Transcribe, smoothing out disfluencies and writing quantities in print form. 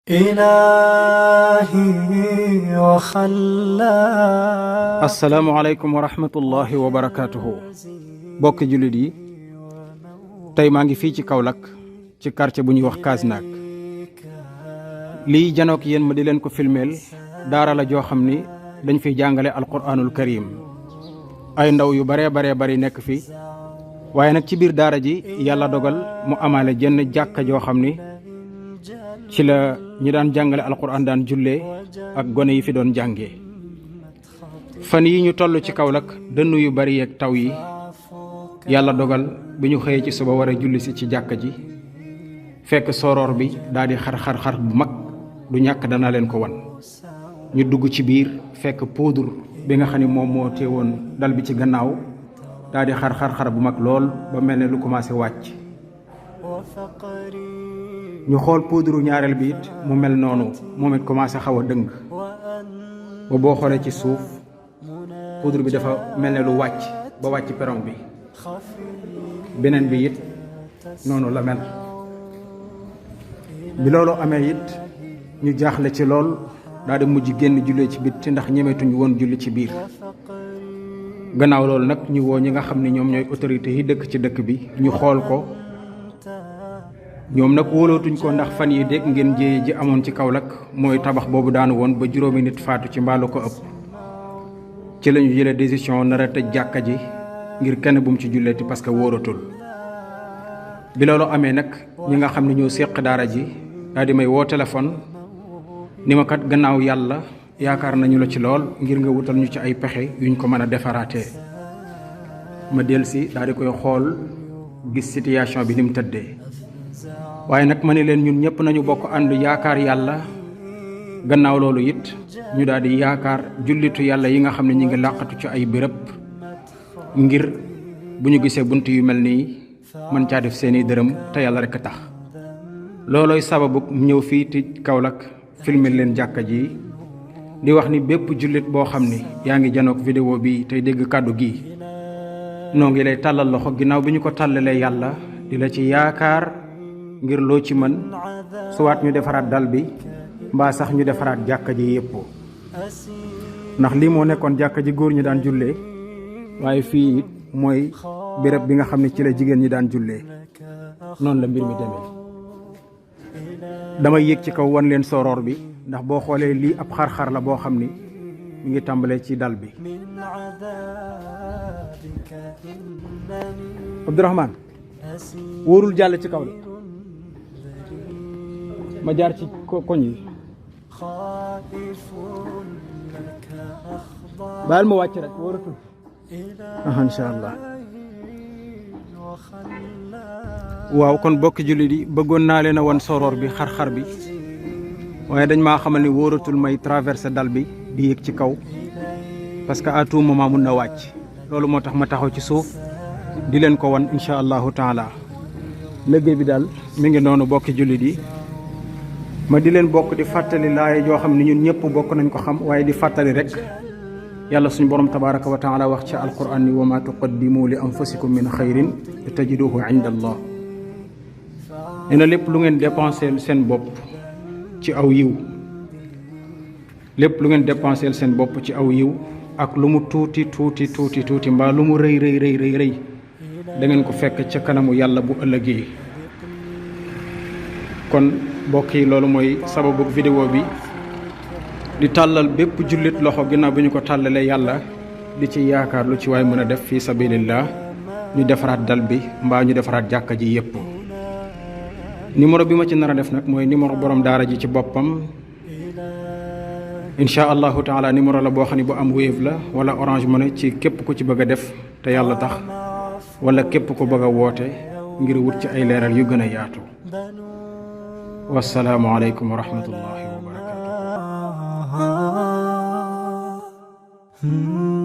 إلهي وخلاق. asalaamaaleykum wa rahmatullahi wa barakaatuhu. bokki jullit yi tey maa ngi fii ci Kaolack ci quartier bu ñuy wax Kasnack. lii janook yéen ma di leen ko filmeel daara la joo xam ni dañ fiy jàngale alquraanul karim. ay ndaw yu baree bari nekk fi waaye nag ci biir daara ji yàlla dogal mu amaale jenn jàkka joo xam ni ci la ñi daan jàngale alquraan daan jullee ak gone yi fi doon jàngee. fan yi ñu toll ci Kaolack dënn yu bari yeeg taw yi yàlla dogal bi ñu xëyee ci suba war a julli si ci jàkka ji fekk soroor bi daal di xar bu mag du ñàkk dana leen ko wan. ñu dugg ci biir fekk poudre bi nga xam ne moom moo teewoon dal bi ci gannaaw daal di xar bu mag lool ba mel ne lu commencé wàcc. ñu xool poudre ñaareel bi it mu mel noonu moom it commencé xaw a dëng ba boo xoolee ci suuf poudre bi dafa mel ne lu wàcc ba wàcc perron bi. beneen bi it noonu la mel. bi loolu amee it ñu jaaxle ci lool daal di mujj génn jullee ci bitti ndax ñemetuñu woon julli ci biir. gannaaw loolu nag ñu woo ñi nga xam ne ñoom ñooy autorités yi dëkk ci dëkk bi ñu xool ko. ñoom nag wóolootuñ ko ndax fan yi dégg ngeen jéye ji amoon ci Kaolack mooy tabax boobu daanu woon ba juróomi nit faatu ci mbaalu ko ëpp. ci lañu jëlee décision nar a tëj jàkka ji ngir kenn bu mu ci julleeti parce que wóoratul. bi loolu amee nag ñi nga xam ne ñoo séq daara ji daal di may woo téléphone ni ma kat gannaaw yàlla yaakaar nañu la ci lool ngir nga wutal ñu ci ay pexe yuñ ko mën a defaraatee. ma dellusi daal di koy xool gis situation bi ni mu tëddee. waaye nag ma ne leen ñun ñëpp nañu bokk ànd yaakaar yàlla gannaaw loolu it ñu daal di yaakaar jullitu yàlla yi nga xam ne ñi ngi làqatu ci ay béréb ngir bu ñu gisee bunt yu mel nii mën caa def seeni dërëm te yàlla rek a tax. loolooy sababu ñëw fii ci Kaolack filmer leen jàkka ji di wax ni bépp jullit boo xam ni yaa ngi janook vidéo bi tey dégg kàddu gi noo ngi lay tàllal loxo ginnaaw bi ñu ko tàllalee yàlla di la ci yaakaar ngir loo ci mën suwaat ñu defaraat dal bi mbaa sax ñu defaraat jàkka ji yépp ndax lii moo nekkoon jàkka ji góor ñi daan jullee waaye fii it mooy béréb bi nga xam ne ci la jigéen ñi daan jullee noonu la mbir mi demee. damay yéeg ci kaw wan leen soroor bi ndax boo xoolee lii ab xar-xar la boo xam ni mi ngi tàmbalee ci dal bi. Abdourahmane wóorul jàll ci kaw la ma jaar ci koñ yi baal ma wàcc rek wóoratul insha allah. waaw kon bokki jullit yi bëggoon naa leen a wan soroor bi xar-xar bi waaye dañ maa xamal ni wóoratul may traversé dal bi di yéeg ci kaw parce que à tout moment mun na wàcc. loolu moo tax ma taxaw ci suuf di leen ko wan insha allahu taala. liggéey bi daal mi ngi noonu bokki jullit yi ma di leen bokk di fàttali laay joo xam ne ñun ñëpp bokk nañ ko xam waaye di fàttali rek yàlla suñu borom tabaraka wa taala wax ci alquran ni wa ma tuqaddimu li anfusikum min xayrin tajiduhu inda allah. nee na lépp lu ngeen dépensé seen bopp ci aw yiw lépp lu ngeen dépensé seen bopp ci aw yiw ak lu mu tuuti mbaa lu mu rëy da ngeen ko fekk ca kanamu yàlla bu ëllëgee. kon mbokk yi loolu mooy sababu vidéo bi di tàllal bépp jullit loxo ginnaaw bi ñu ko tàllalee yàlla di ci yaakaar lu ci waay mën a def fi sabilillah ñu defaraat dal bi mbaa ñu defaraat jàkka ji yépp. numéro bi ma ci nar a def nag mooy numéro borom daara ji ci boppam insha allahu taala. numéro la boo xam ne bu am Wave la wala Orange Money ci képp ku ci bëgg a def te yàlla tax wala képp ku bëgg a woote ngir wut ci ay leeral yu gën a yaatu. wassalaamu aleykum wa rahmatullahi wa barakatuh.